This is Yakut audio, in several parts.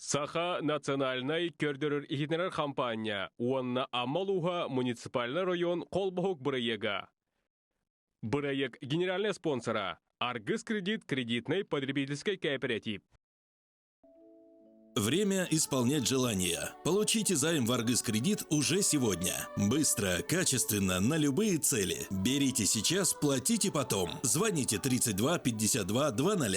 Саха национальнай көрдөрөр-иһитиннэрэр хампаанньа уонна Амма улууһа муниципальнай район холбоһук бырайыага. Бырайыак генеральнай спонсора Аргыс кредит кредитнай потребительскай кооператив. Время исполнять желания. Получите займ в Аргыс Кредит уже сегодня. Быстро, качественно, на любые цели. Берите сейчас, платите потом. Звоните 32 52 00.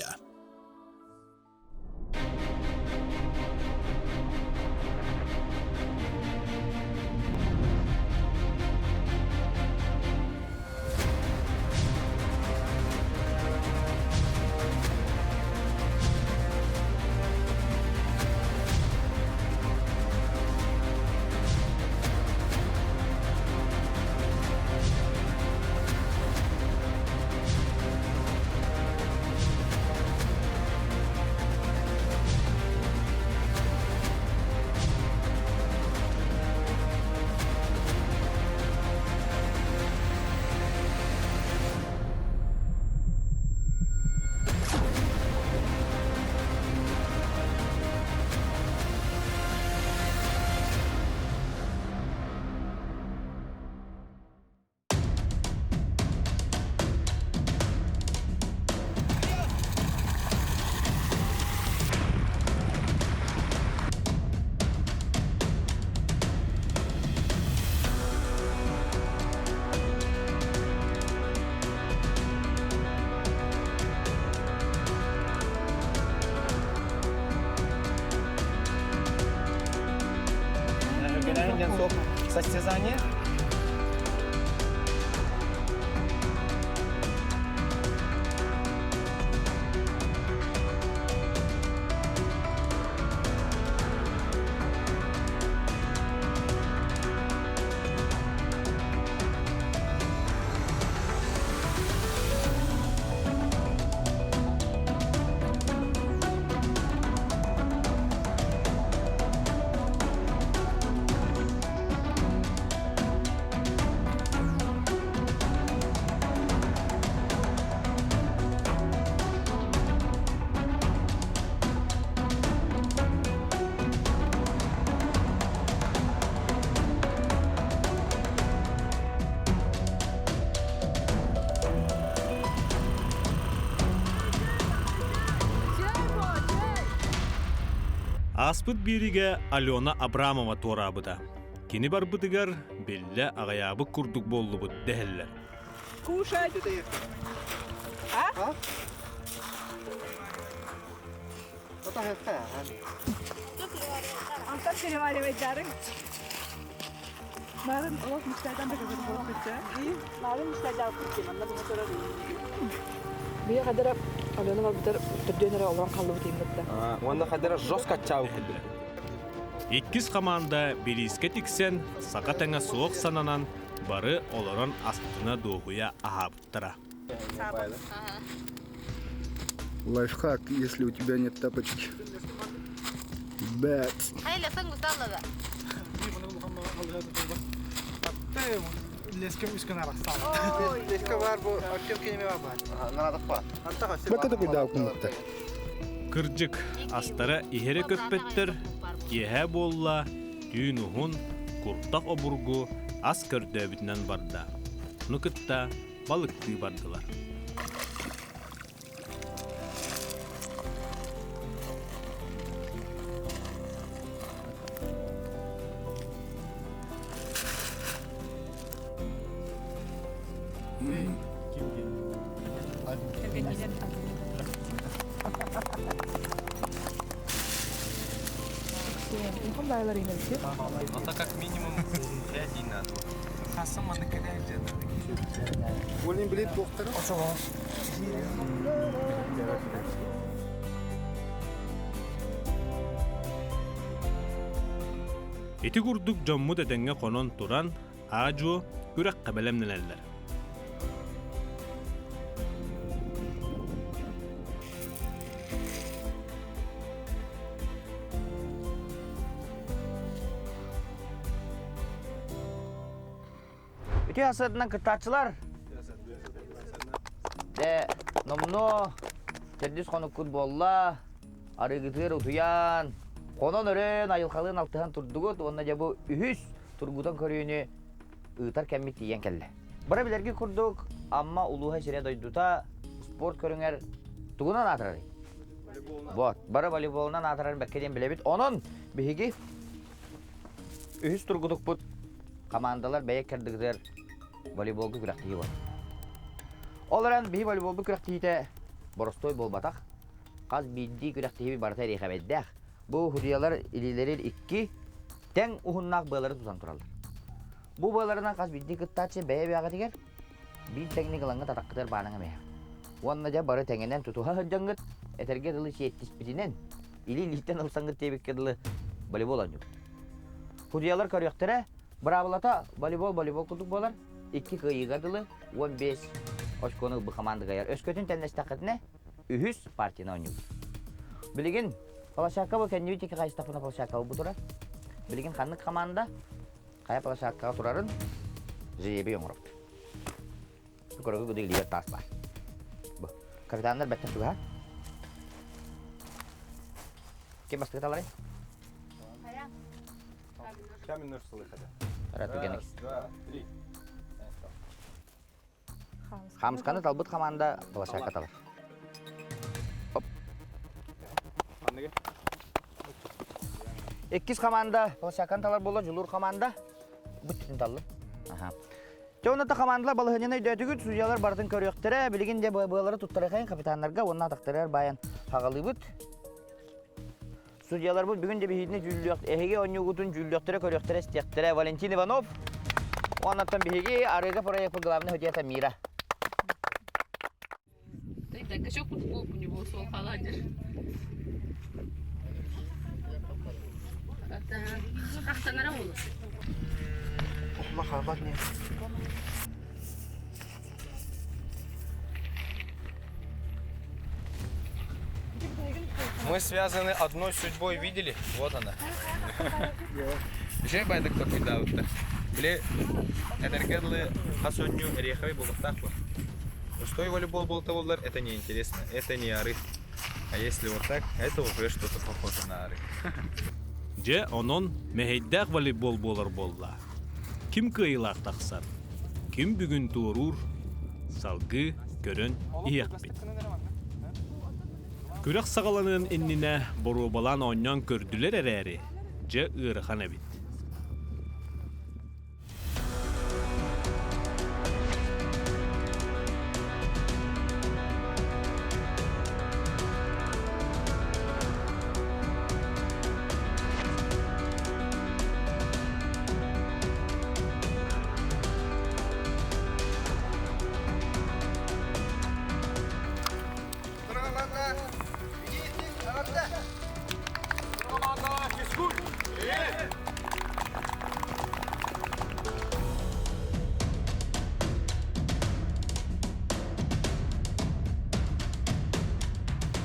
Состязание. Ааспыт биэриигэ Алена Абрамова туораабыта. Кини барбытыгар биллэ аҕыйаабыт курдук буоллубут дэһэллэр. Кушать. А? Антон переваривайдарың. Марын олох мечтайдан да көбөр буолбут. Марын мечтайдан манна бу көрөр. Бия хадара Алена барбытар төрдүөн эрэ олорон хааллыбыт ииммитта. Уонна хадара жестко аччаабыт курдук. Иккис хамаанда бириискэ тиксэн, саха тэҥэ суох сананан, бары олорон астына дуоһуйа аһаабыттара. Лайфхак, если у тебя нет тапочки. Бэт. Кырдьык, астара иһэрэ көппөттөр, киэһэ буолла, түүн уһун, куртах обургу ас көрдөөбүтүнэн барда. Ну кытта балыктыы бардылар. Это как минимум 5 дней надо. Олин билет доктора. Ити курдук дьоммут этэҥҥэ хонон туран, аа-дьуо күрэххэ бэлэмнэнэллэр. Үтүө сырдынан кыттааччылар. Дэ, номнуо төрдүс хонуккут буолла. Арыгытыыр утуйан. Хонон өрөөн айылҕалыын алтыһан турдугут уонна дьэ бу үһүс тургутан көрүүнү ыытар кэммит тиийэн кэллэ. Бары билэргит курдук, Амма улууһа сирэ дойдута спорт көрүҥэр тугунан аатырарый? Вот, бары волейболунан аатырарын бэккэ диэн билэбит. Онон биһиги үһүс тургутукпут командалар бэйэ кэрдигитигэр волейболга күрэхтэһии буолар. Ол эрэн биһи волейболбут күрэхтэһиитэ боростуой буолбатах. Хас биирдии күрэхтэһии барыта эриэхэбэйдээх. Бу судьуйалар илиилэрин икки тэҥ уһуннаах быалары тутан тураллар. Бу быаларынан хас биирдии кыттааччы бэйэ-бэйэҕитигэр биир тэҥник ылаҥҥыт атаххытыгар баанаҥ эмиэ. Уонна дьэ бары тэҥинэн тутуһа сылдьаҥҥыт, этэргэ дылы сиэттиспитинэн, илии-илииттэн ылсаҥҥыт диэбиккэ дылы волейбол оонньуугут. Судьуйалар көрүөхтэрэ, быраабылата волейбол волейбол курдук буолар, икки кыайыыга дылы 15 очкону ылбыт хамаанда кыайар. Өскөтүн тэннэстэххитинэ, үһүс партияны оонньуубут. Билигин площадка бу кэннибит диэки хайыстахпына площадка бу турар. Билигин ханнык хамаанда хайа площадкаҕа турарын жребий оҥоробут. Көрөгү гыды илиигэр таас баар. Бу. Капитаннар бэттэх чугаһа. Ким бастакы таларый? Раз, два, три. Хамсканы талбыт хамаанда площадка талар. Оп. Иккис команда площадканы талар буолла, Дьулуур команда. Бүттүтүн таллым. Аха. Дьэ онно командалар балаһыанньаны өйдөөтүгүт, судьялар барытын көрүөхтэрэ. Билигин дьэ быалары туттарыхайын капитаннарга уонна атахтарыгар баайан хаҕалыыбыт. Судьяларбыт бүгүн де биһигини дьүүллүөх, эһиги оонньуугутун дьүүллүөхтэрэ, көрүөхтэрэ, истиэхтэрэ. Валентин Иванов, уоннаттан биһиги Арыга проекпыт главный судьята Мира. Мы связаны одной судьбой, видели? Вот она. Үчүгэй байдык такуйдаабыттар. Били этэргэ дылы хас оонньуу ореховый буолуохтаах буо. Пустой волейбол буолта буоллар, это неинтересно, это не ары. А если вот так, это уже что-то похоже на ары. Дьэ, онон мэһэйдээх волейбол буолар буолла. Ким кыайыылаах тахсар, ким бүгүн туоруур, салгыы көрөн иһиэхпит. Күрэх саҕаланыан иннинэ боруобалаан оонньоон көрдүлэр эрээри, дьэ ыарахан эбит.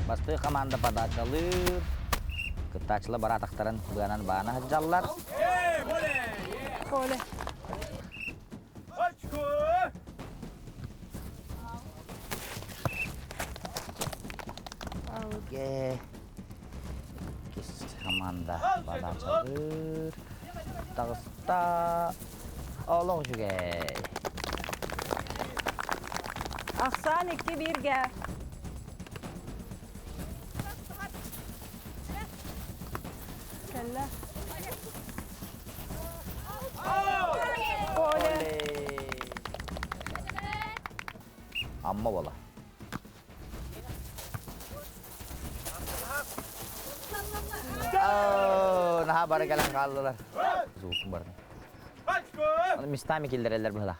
Бастыы команда подачалыыр. Кыттааччылар бараатахтарын быанан баана сылдьаллар. Коля. Алге. Иккис команда подачалыыр. Таҕыста. Олох үчүгэй. Ахсаан икки бииргэ. Кэллэ. Коля. Амма бола. Наһаа бары кэлэн хааллылар. Звукун барын. Оны местами киллэрэллэр быһылаах.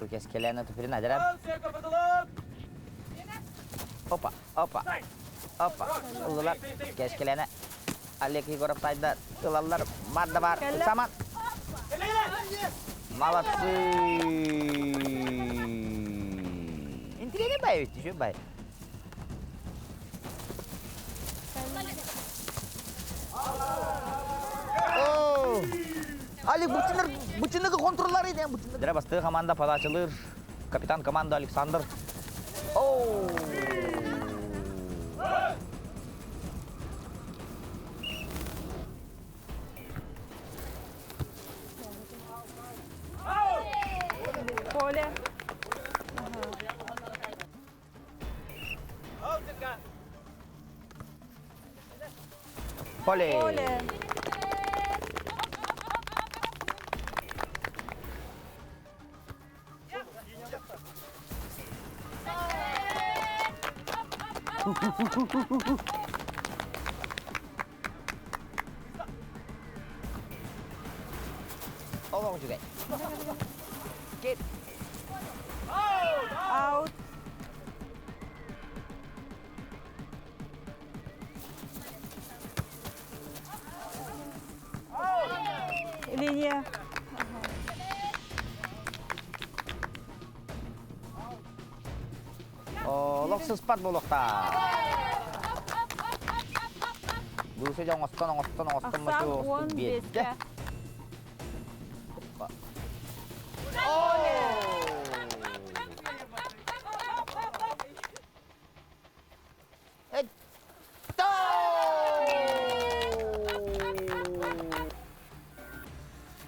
Кескелена тупирин адырам. Опа, опа, опа. Ыллылар. Кескелена. Олег Егоров тайда ылаллар. Бар да бар. Саман. Молодцы. Интриги бай ведь, бай. Али бутинер бутиныгы контурлары ден бутинер. Дре басты команда подачалыр. Капитан команда Александр. Оу! Поле! Поле! Олох үчүгэй. Кит. Аут. Линия. Олох сыспат буолуохтаах. Быысы дьэ оҥостон, оҥостон, оҥостон Ахсаан уон биэскэ.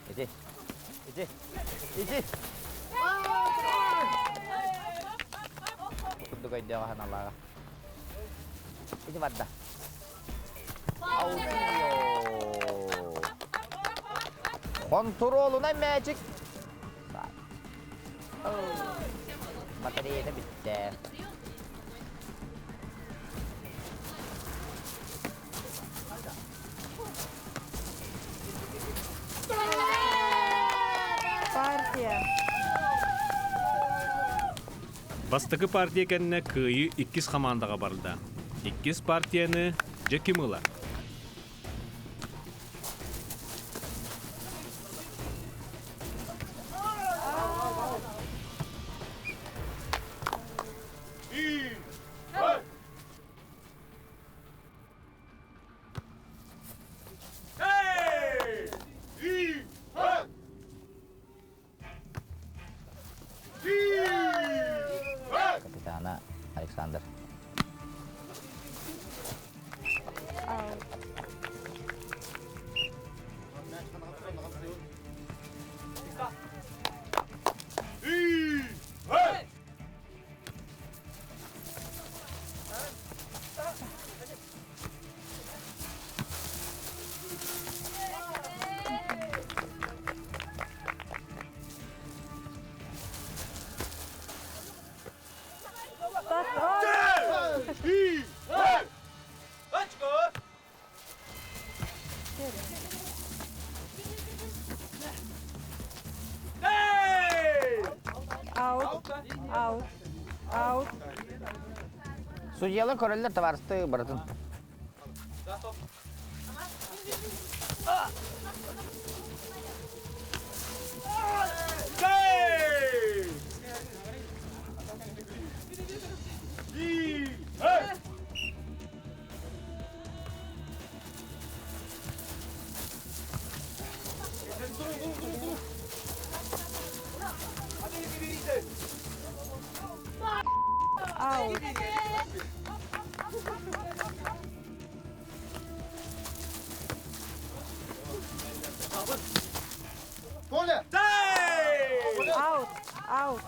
Ити. Ити. Ити. Курдук өйдөөх аналааҕа. Ити барда. Хонтуруолунай мээчик. Батареята бүттэ. Партия. Бастакы партия кэннэ кыайыы иккис хамаандаҕа барда. Иккис партияны дьэ ким ылар? Капитана Александр. Аут. Аут. Аут. Судьялар көрөллөр табаарысты барытын. Аут. Коля! Аут. Аут.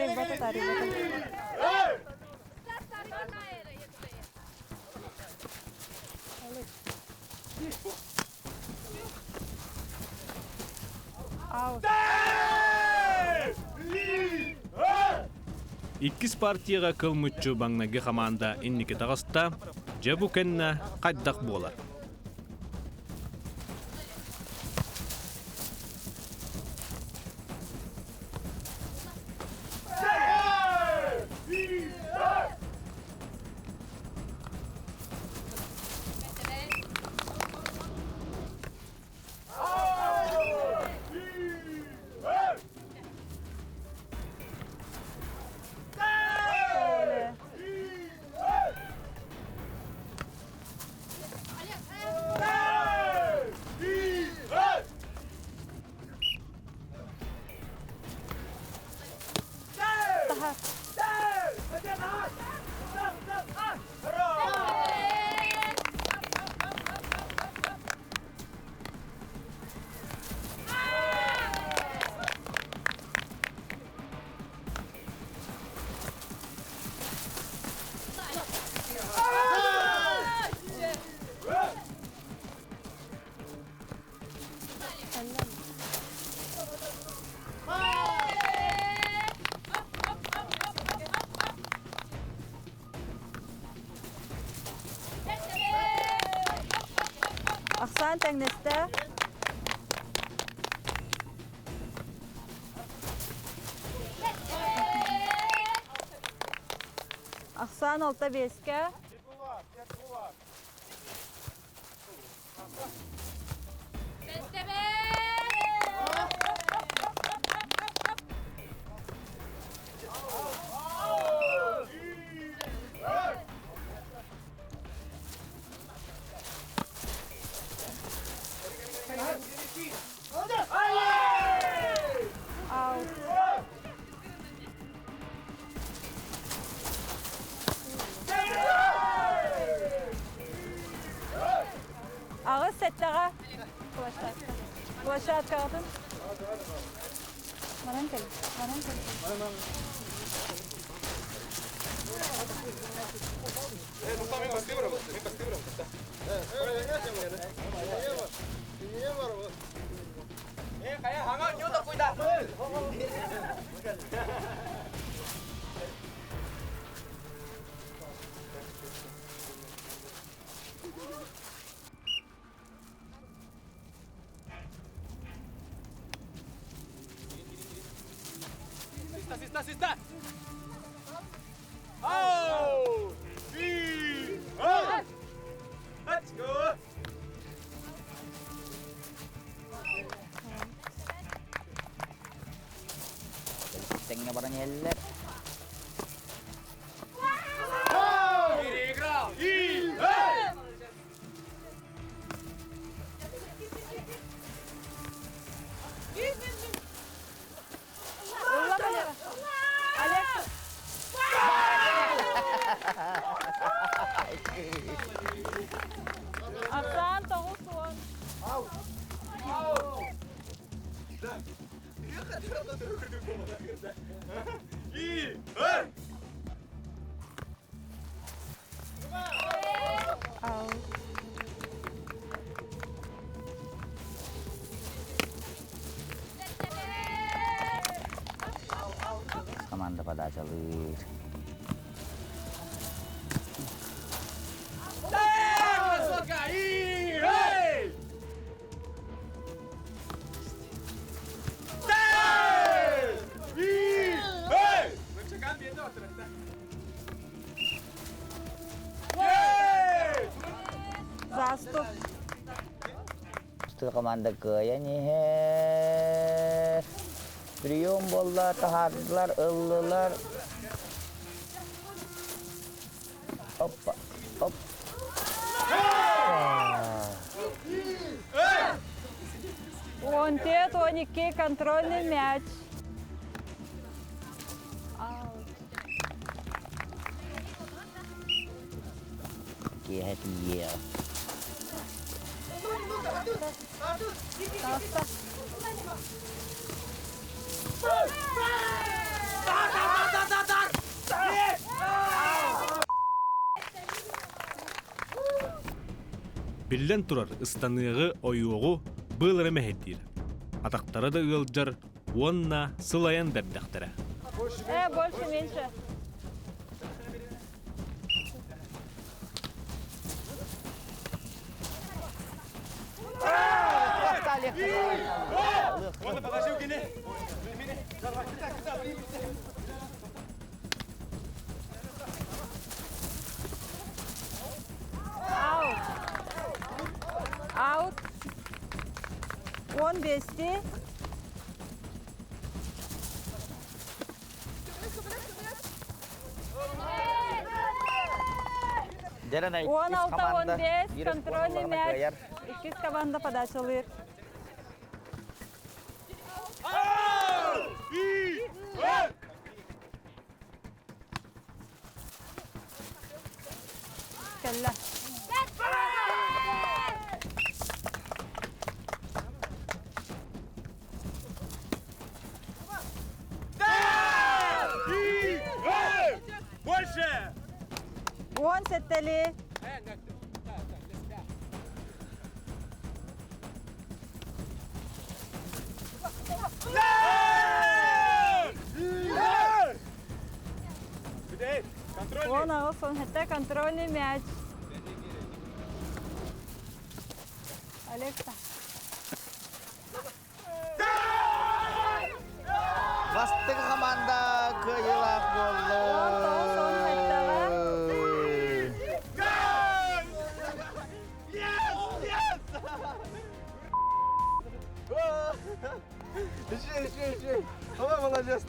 Тарыйбата, тарыйбата. Аут. Иккис партияҕа кыл мүччү маҥнайгы хамаанда инники таҕыста, дьэ бу кэннэ хайдах буолар? Ахсаан тэҥнэстэ. Ахсаан алта биэскэ. Аут. Аҕыс сэттэҕэ площадка. Площадкаҕытын Манан кэл, манан кэл. Систа, систа! Оу! Let's go! Тэҥҥэ баран иһэллэр. Переиграл! Олег. Ахсаан 90. Аут. Команда подачалыыр. Заступ. Тыл команда кыайан иһэр. Прием буолла, таһаардылар, ыллылар. Оппа, оп. 14-12 контрольный мяч. Аут. Киэһэ тиийиэ. Таста. Биллэн турар, ыстаныаҕы, ойуоҕу быалара мэһэйдиир. Атахтара да ыалдьар уонна сылайан да эрдэхтэрэ. Э, больше, меньше. Аут. Аут. Он бести. 16-15 контрольный мяч. Иккис команда подачалыыр. Кэллэ. Больше! Уон сэттэли. Уон аҕыс он сэттэ контрольный мяч. Алекса. Бастыҥ хамаанда кыайыылаах буолла. Еще, еще, еще. Ала, молодец.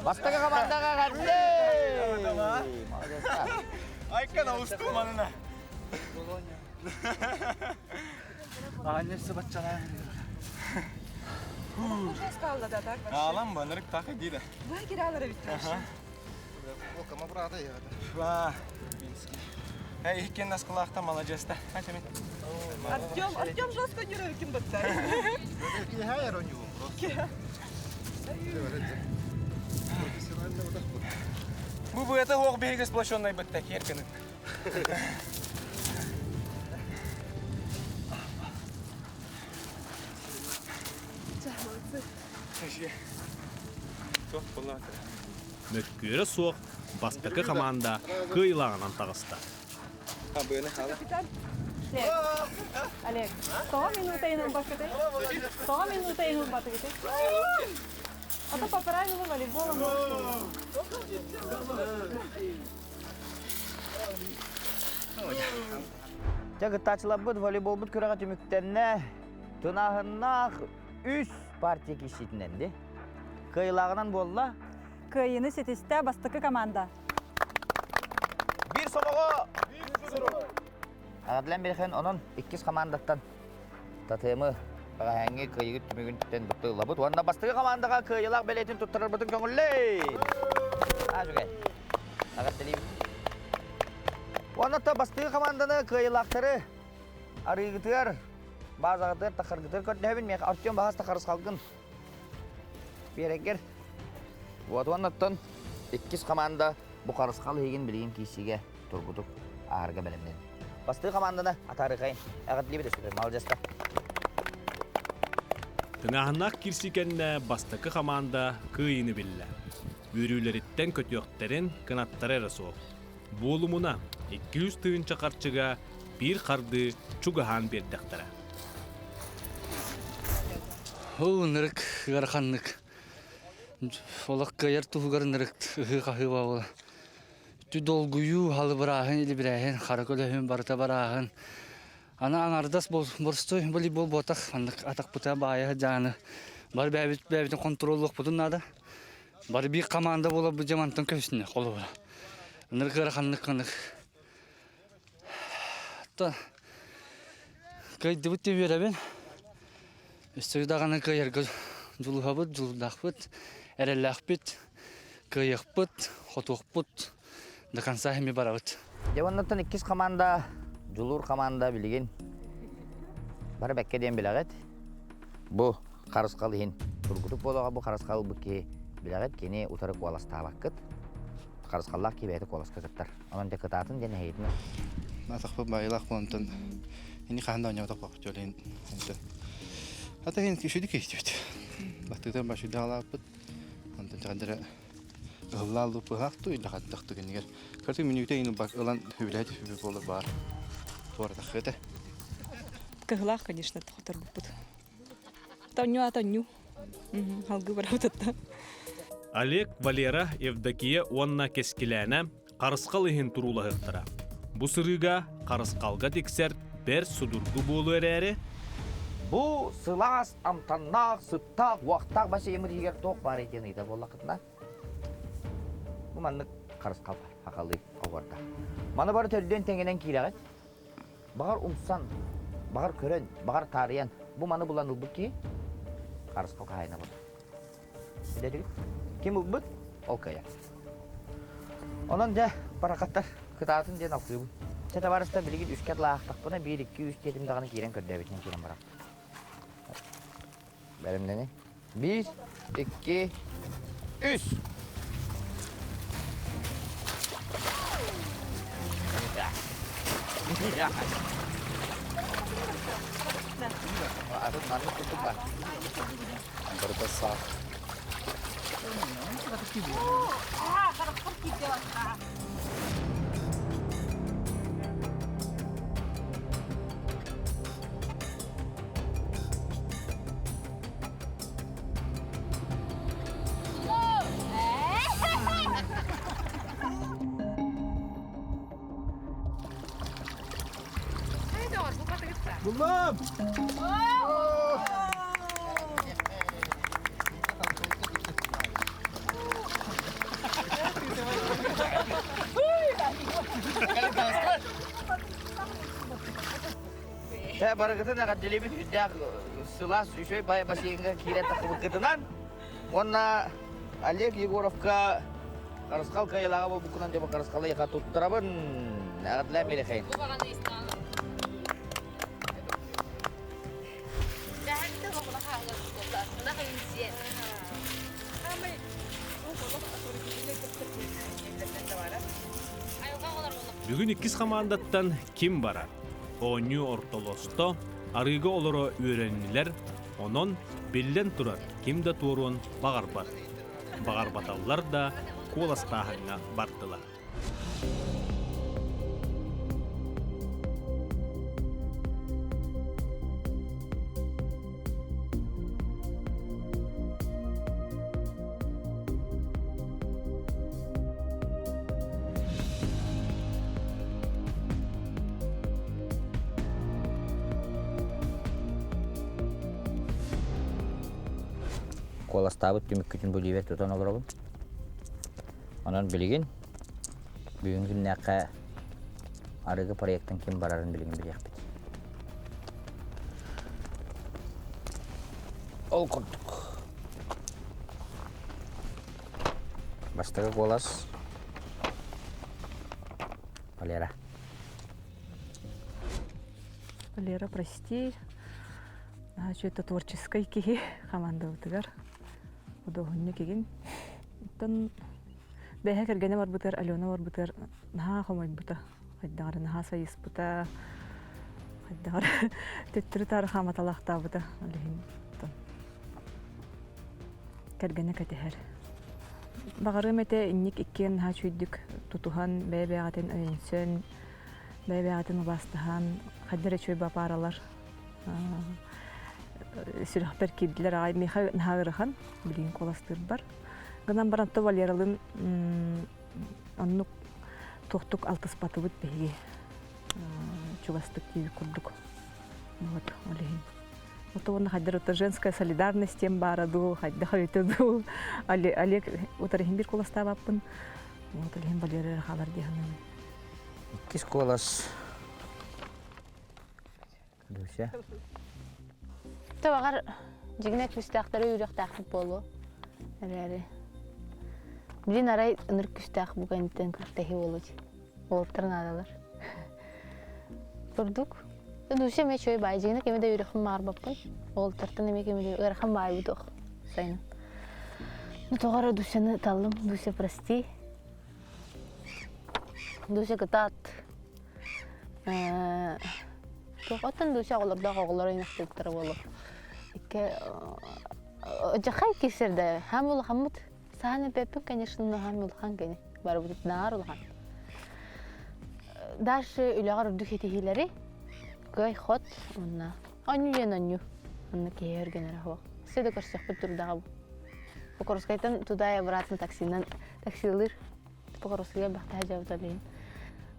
Бастакы хамаандаҕа эҕэрдэ! Айкан алыстым манына. Аалам банырык так иди Эй, иккен наскылаахта маладьыаста. Артем, Артем жестко не ким баттай. Бу бу это ох биһиги сплощенный бытта киэркенин. Мөккүөрэ суох бастакы хамаанда кыайыылааҕынан таҕыста. Олег, тоҕо минута иһин ылбаккытый? Тоҕо минута иһин ылбатыгытый? А то по правилу волейбола Дьэ, кыттааччыларбыт волейболбут күрэҕэ түмүктэннэ. Тынааһыннаах үс партия киирсиитинэн Кыайыылааҕынан буолла. Кыайыыны ситистэ бастакы команда. Биир сомоҕо! Адлен Берхен онон иккис командаттан татымы бэҕэһээҥҥи кыайыгыт түмүгүн түтэн быттыллабыт уонна бастакы командаҕа кыайыылаах бэлиэтин туттарарбытын көҥүллэй! Аажугай. Аҕатталиибит. Уонна то бастакы команданы кыайыылаахтары арыыгытыгар, баазаҕытыгар, тахаргытыгар көрдөһөбүн. Миэхэ Артем баһаас тахарыс халгын. Биэрэгэр. Вот уоннаттан иккис команда бу харысхал иһигин билигин киирсиигэ тургутук аарга бэлэмнэн. Бастыы команданы атаарыхайын. Эҕэрдэлиибит өссө Маладьыаста. Тыҥааһыннаах киирсии кэннэ бастакы хамаанда кыайыыны биллэ. Үөрүүлэриттэн көтүөхтэрин кынаттара эрэ суох. Буолумуна, 200 тыһыынча харчыга биир хардыы чугаһаан биэрдэхтэрэ. Ол ынырык ыараханнык. Олох кыайар туһугар ынырык ыһыы-хаһыы буола. Тү долгуйуу, халыбырааһын, илибирээһин, хара көлөһүн барыта барааһын. Аны аҥардас боростуой волейбол буотах, маннык атахпыта баайа дьааны. Бары бэйэбит бэйэбитин хонтуруоллуохпутун наада. Бары биир команда буоларбыт дьэ мантан көстүнэ холобура. Ынырык ыараханнык ынырык. Кыайдыбыт деп үөрэбин. Өссө даҕаны кыайарга дьулуһабыт, дьулурдаахпыт, эрэллээхпит, кыайыахпыт, хотуохпут. До конца эми барабыт. Дьэ оннуттан иккис команда, Дьулуур команда билигин бары бэккэ диэн билэҕит. Бу харысхал иһин тургутук буолуоҕа бу харысхал ылбыт киһи билэҕит кини утары куоластаабаккыт. Харысхаллаах киһи бэйэтэ куоласка кыттар. Онон дьэ кытаатын диэн эһэйитин. Атахпыт байылаах буолантан ини хаһан да оонньоотох баппыт олин онтон ата хин күшүдү киһитибит. Баттыгытан башыйда халааппыт. Онтон чахандара ыһыллаал луппуһаах ту илэ хаттах түгэнигэр кырты мүнүүтэ ин бак ылан хүбүлэт хүбү буолар баар туоратаххыта. Кыһылаах, конечно, хоторбуппут. Тонню атонню. Халгы барабытытта. Олег, Валера, Евдокия уонна Кэскилээнэ харысхал иһин туруулаһыахтара. Бу сырыыга харысхалга тиксэр бэрт судургу буолуо эрээри, Бу сылаас, амтаннаах, сыттаах, уохтаах бассейммыт иһигэр туох баар диэн ыйыта буоллаххытына, бу маннык харысхал бар, хахалыы оһуордаах. Маны бары төрдүөн тэҥинэн киирэҕит. Баҕар умсан, баҕар көрөн, баҕар таарыйан бу маны булан ылбыт киһи харысхал хаһаайына буолар. Билэригит? Ким ылбыт, ол кыайар. Онон дьэ, баракаттар кытаатын диэн алкыыбын. Чэ, табаарыстар, билигин үскэ атлаахтахпына, биир, икки, үс диэтим даҕаны киирэн көрдөөбүтүнэн киирэн барам. Бэлэмнэни. Биир, икки, үс! Атын маннык курдук бар. Барыта саах. Буллам! Тэ барыгытын эҕэрдэлиибит үрдээх сылаас үчүгэй бай бассейҥҥа киирэн тахсыбыккытынан уонна Олег Егоровка Харысхал кыайылааҕа буолбуккунан дьэ бу Харысхалы яха туттарабын. Эҕэрдэлээн биэрэхэйин. Бүгүн иккис хамаандаттан ким барар? Оонньуу ортолосто, арыыга олоро үөрэннилэр, онон, биллэн турар, ким да туоруон баҕарбат. Баҕарбаталлар да, куоластааһыҥҥа бардылар. Куоластаабыт түмүккүтүн бу илиибэр тутан олоробун. Онон билигин бүгүҥҥү күннээххэ арыгы проектын ким барарын билигин билиэхпит. Ол курдук. Бастакы куолас Валера. Валера, прости. Что-то творческой киһи хамаандабытыгар. Худуоһунньук игин. Оттон бэйэ кэргэнэ барбытыгар, Алена барбытыгар наһаа хомойбута. Хайдаҕар наһаа сайыспыта. Хайдаҕар төттөрү-таары хааматалаахтаабыта. Ол иһин кэргэнэ кэтэһэр. Баҕарыам этэ инник иккиэн наһаа үчүгэйдик тутуһан, бэйэ-бэйэҕитин өйөнсөн, бэйэ-бэйэҕитин убаастаһан, хайдах эрэ үчүгэй бапааралар сүрэхпэр киирдилэр аҕай миэхэ наһаа ыарахан билигин куоластыырбар. Гынан баран то Валералыын оннук туохтук алтыспатыбыт биһиги чугастык диир курдук. Вот, ол иһин. Вот уонна хайдар это женская солидарность тем баара дуу, хайдах өйтө дуу. Олег утарыһын бир куоластаабаппын. Вот ол иһин Валера хаалар дии саныыбын. Иккис куолас Люся. Табаҕар дьиҥинэ күүстээхтэри үүрүөхтээхпит буолуо. Эрээри. Билин арай ынырык күстээх бу кэнниттэн күрэхтэһии буолуо дии. Уолаттар наадалар. Курдук. Дуся эмиэ үчүгэй баай дьиҥинэ кими да үөрэхпин баҕарбаппын. Уолаттартан эмиэ кими да ыарахан баайбыт ох сайын. Ну тоҕо эрэ Дусяны таллым. Дуся, прости. Дуся кытаат. Туох оттон Дуся оҕолордоох оҕолоро инахтыктара буолуо. Икки дьахай киирсэр да хаам улахаммыт. Саһан эппэппин, конечно, но хаам улахан кини. Барыбыт наар улахан. Дальше үлэҕэр үрдүк ситиһиилэри кыай хот уонна онньу диэн онньу. Онно киһи өргөнөрө суох. Өссө да көрсөхпүт турдаҕа бу. Покровскайтан туда и обратно таксинан таксилыыр. Покровскайга бахтаһа дьабыта билин.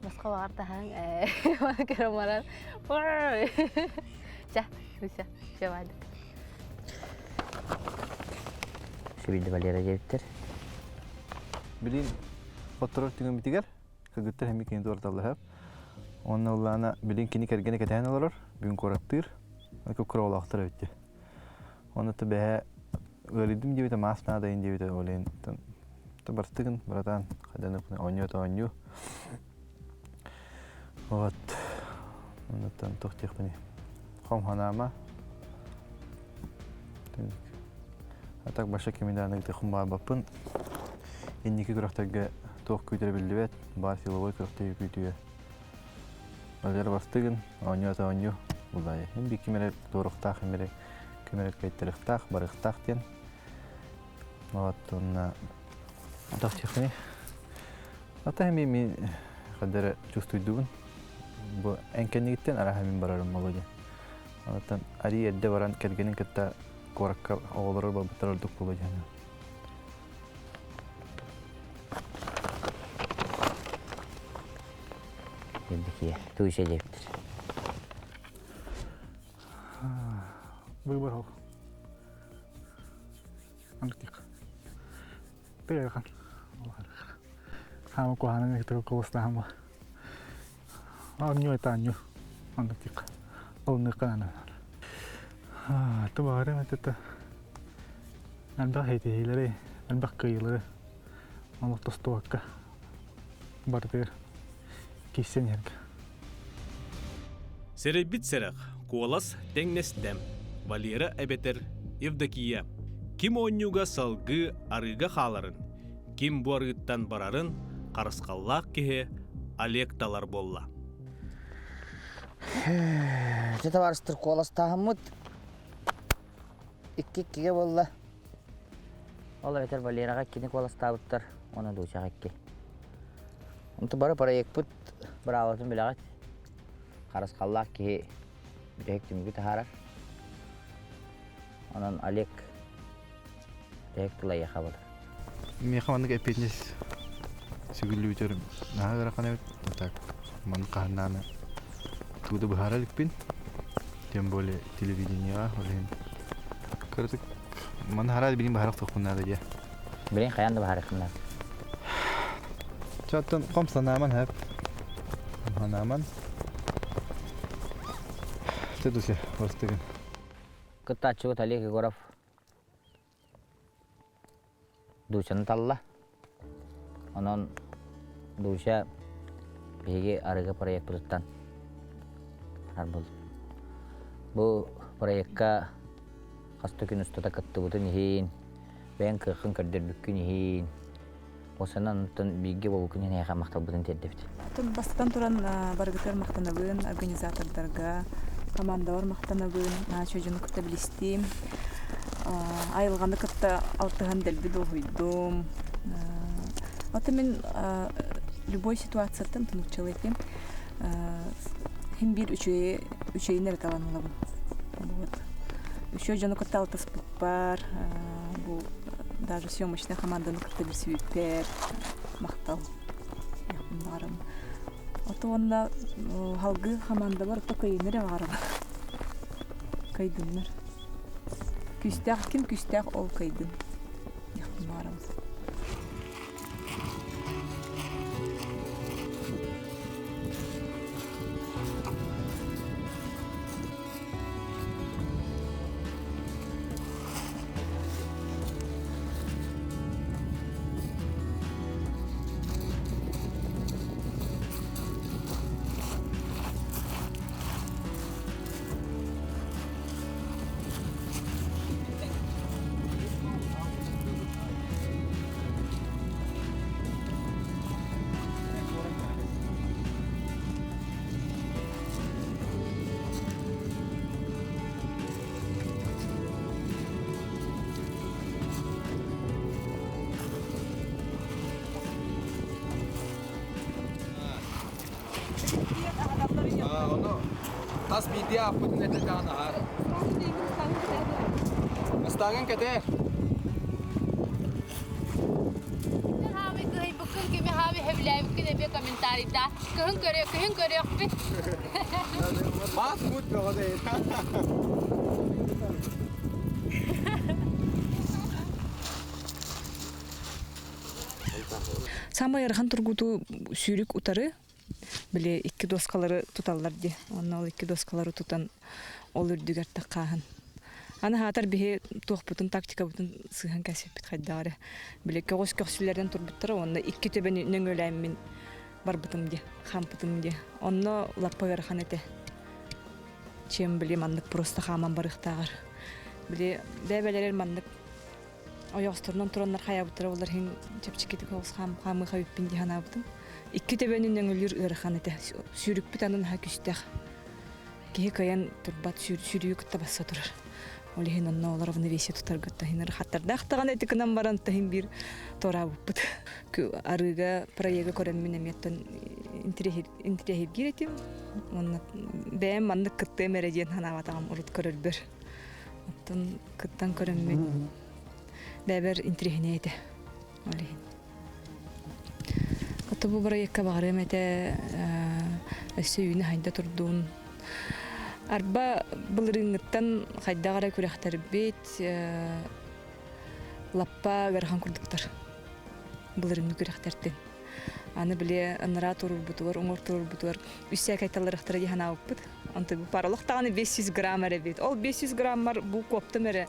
Басқа баҕар таһаҥ ээ көрөн баран Ча, Люся, чэ баайдык. Сүбүйдэ Валера диэбиттэр. Билин хотторор түгэммитигэр кыргыттар эмиэ кини туорталлаһап. Уонна улаана билин кини кэргэнэ кэтэһэн олорор, бүгүн куораттыыр. Кураолаахтар эбитти. Онно бэһэ ыалыйдым диэбитэ, маас наадайын диэбитэ, ол иһин бартыгын, братан, хайдан оонньуу оонньуу. Вот. Оннуттан туох диэхпиний? Хом ханаама. А так баша кимидааны тихум баарбаппын. Инники күрэхтэргэ туох күүтэрэ биллибэт. Баар силовой күрэхтэһии күүтүө. Валера бастыгын, оонньуу ата оонньуу булаайы. Хин би ким эрэ туоруохтаах, ким эрэ ким эрэ кыайтарыахтаах, барыахтаах диэн. Вот онно туох диэхпиний? Ата эми мин хадара чувствуйдубун. Бу эн кэннигиттэн араха мин барарым боло диэн. Онтон арий эрдэ баран кэргэнин кытта куоракка оҕолорор барбыттар ордук буолуо диэн. Евдокия, туйся диэбиттэр. Выбор ол. Антик. Тыахан. Хаама куһаанан эктер кулустаама. Анню это анню. Антик. Олныкана. Тубаарым это элбэх этиһиилэри, элбэх кыайыылары олох тостубакка барытыгар киирсэн иһэргэ. Сэрэйбит сэрэх, куолас тэҥнэстэ. Валера эбэтэр Евдокия. Ким оонньууга салгыы арыыга хааларын, ким бу арыыттан барарын харысхаллаах киһи Олег талар буолла. Дьэ табаарыстар куоластааһыммыт икки иккигэ буолла. Ол эбэтэр Валераҕа иккини куоластаабыттар уонна Дучаҕа икки. Онто бары проекпыт быраабатын билэҕит. Харысхаллаах киһи бүтэһик түмүгү таһаарар. Онон Олег бүтэһик тыл эйиэхэ буолар. Миэхэ маннык эппиэтинэс сүгүллүбүтэр наһаа ыарахан эбит. Так, маннык хаһаннааны тугу да быһаара иликпин. Тем более телевидениеҕа ол иһин кыратык маны хараат билин быһаарах туохпун наада дии. Билин хайаан да быһаарыаххын наада. Чэ оттон хом санааман хэп. Санааман. Ты дуся, бастыгын. Кыттааччыбыт Олег Егоров Дучаны талла. Онон Дуся биһиги арыгы проекпытыттан арбыл. Бу проекка хас да күн устата кыттыбытын иһин, бэйэҥ кыаххын көрдөрбүккүн иһин, осанан оттон бииргэ буолбуккун иһин эһиэхэ махталбытын тиэрдэбит. Оттон бастатан туран барыгытыгар махтанабын, организатордарга, командабар махтанабын, наача дьону кытта билистим. Айылҕаны кытта алтыһан дэлби дуоһуйдум. Оттон мин любой ситуацияттан тунуччалыы этим. Хин биир үчүгэйи үчүгэйин эрэ талан ылабын. Вот. Үчүгэй дьону кытта алтыспыппар, бу даже съемочная команданы кытта билсибиппэр махтал. Баҕарам. Ото уонна халгыы хамаандабар ото кыайыыны эрэ баҕарабын. Кыайдыннар. Күүстээх ким күүстээх ол кыайдын. Баҕарабын. биирдии ааппытын этэ-даҕаны аһаар. Ыстааҥҥын кэтээр. Хаамый кыһыйбыккын кими хаамый хэбилээбиккин эбиэ комментарийдаа. Кыһын көрүө, күһүн көрүөхпүт. Мас мут бөҕө Самай ыарахан тургутуу сүүрүк утары били икки доскалары туталлар дии. Онно ол икки доскалары тутан ол үрдүгэр таххааһын. Аны хаатар биһи туохпутун тактикабытын сыһан кэсиппит хайдаҕа эрэ. Били көҕүс көхсүлэрин турбуттара уонна икки төбөнү нөҥүөлээммин барбытым дии, хаампытым дии. Онно лаппа ыарахан этэ. Чем били маннык просто хааман барыахтааҕар. Били бэйбэлэрэр маннык ойоҕосторунан тураннар хайаабыттара буоллар иһин чэпчэкитик оҕус хаамыаха эбиппин дии санаабытым. Икки төбөнү нөҥүлүүр ыарахан этэ. Сүүрүкпүт анын наһаа күүстээх. Киһи кыайан турбат сүүрүү кытта басса турар. Ол иһин онно олор равновесие тутарга таһын ырахаттардаах даҕаны ити гынан баран таһын биир туораабыппыт. Арыыга проегы көрөммүн эмиэттэн интириэһиргиир этим. Уонна бэйэм маннык кыттыам эрэ диэн санаабатаҕым урут көрөрбөр. Оттон кыттан көрөммүн бэйэбэр интириэһинэй этэ. Ол иһин. Ото бу бырайыакка баҕарыам этэ өссө үүнэ хайда турдун. Арба былырыыҥҥыттан хайдах эрэ күрэхтэрбит лаппа ыарахан курдуктар. Былырыыҥҥы күрэхтэртэн. Аны били ынараа туруорбутугар, уҥуор туруорбутугар үс сээкэйталларыахтара дии санаабыппыт. Онтон бу паралох даҕаны 500 грамм эрэ эбит. Ол 500 граммар бу куоптум эрэ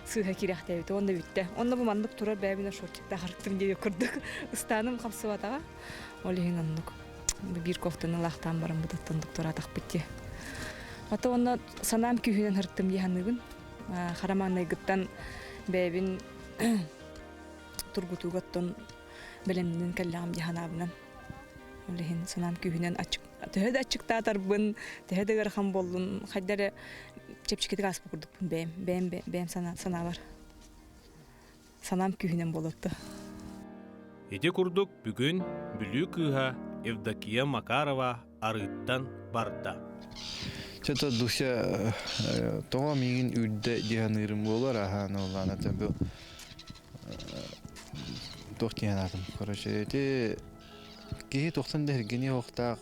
сыыһа киирэхтээбит уонна бүттэ. Онно бу маннык турар бэйэбинэ шортиктаах арыттым диэбит курдук ыстааным хапсыбатаҕа. Ол иһин оннук биир кофтаны ылаахтаан баран бытыттан доктораатахпыт дии. Ото онно санаам күүһүнэн һырттым дии саныыбын. Хара маҥнайгыттан бэйэбин тургутууга оттон бэлэмнэнэн кэллэҕим дии санаабынан. Ол иһин санаам күүһүнэн төһө да аччыктаатарбын, төһө да ыарахан буоллун, хайда эрэ чэпчэкитик ааспыт курдукпун бэйэм, бэйэм, бэйэм санаабар. Санаам күүһүнэн буолуотта. Ити курдук бүгүн Бүлүү кыыһа Евдокия Макарова арыыттан барда. Чото Дуся тоҕо миигин үрдэ дии саныырым буолар аһаан оллаана бу туох диэн аатым короче ити киһи тохтон да эргини оһохтоох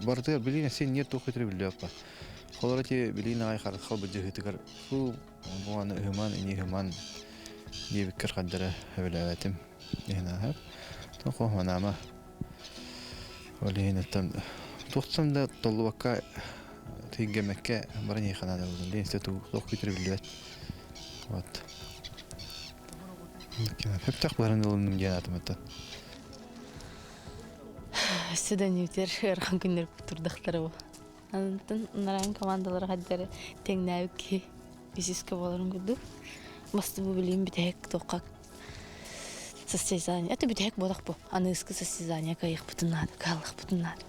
барытыгар билиин син нет туох көтөрө биллибэппа холоро ти билиин аҕай харахха быдьыһытыгар фу бу аны ыһыман ини ыһыман диэбиккэр хардара өбүлээбэтим иһин ааһар тохо манаама ол иһин оттон туохтан да толлубакка тиийгэмэккэ баран иһиэхэ наада буолла диэн туох көтөрө биллибэт вот Сөптөөх быһааран ылынным диэн аатым оттон. Өссө да нүтер ыарахан күннэр турдахтара бу. Антон наран командалара хаддары тэҥнээбит киһи физическэ буоларын курдук. Басты бу билим бүтэһик туохха состязание. Это бүтэһик буолах бу. Аныыскы состязание кыайыахпытын наада, кыаллахпытын наада.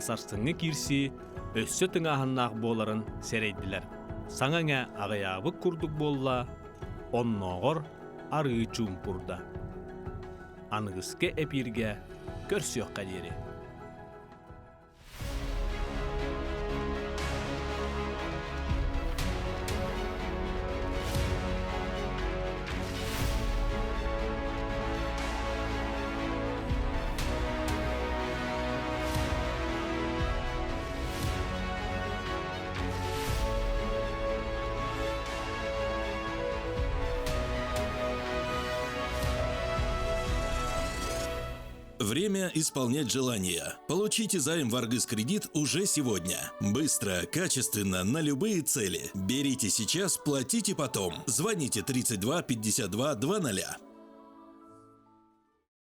Сарсыҥҥы киирсии өссө тыҥааһыннаах буоларын сэрэйдилэр. Саҥа эҥэ аҕыйаабыт курдук буолла, оннооҕор арыы чуумпурда. Аныгыскы эпииргэ көрсүөххэ диэри. Время исполнять желания. Получите займ в Аргыс Кредит уже сегодня. Быстро, качественно, на любые цели. Берите сейчас, платите потом. Звоните 32 52 00.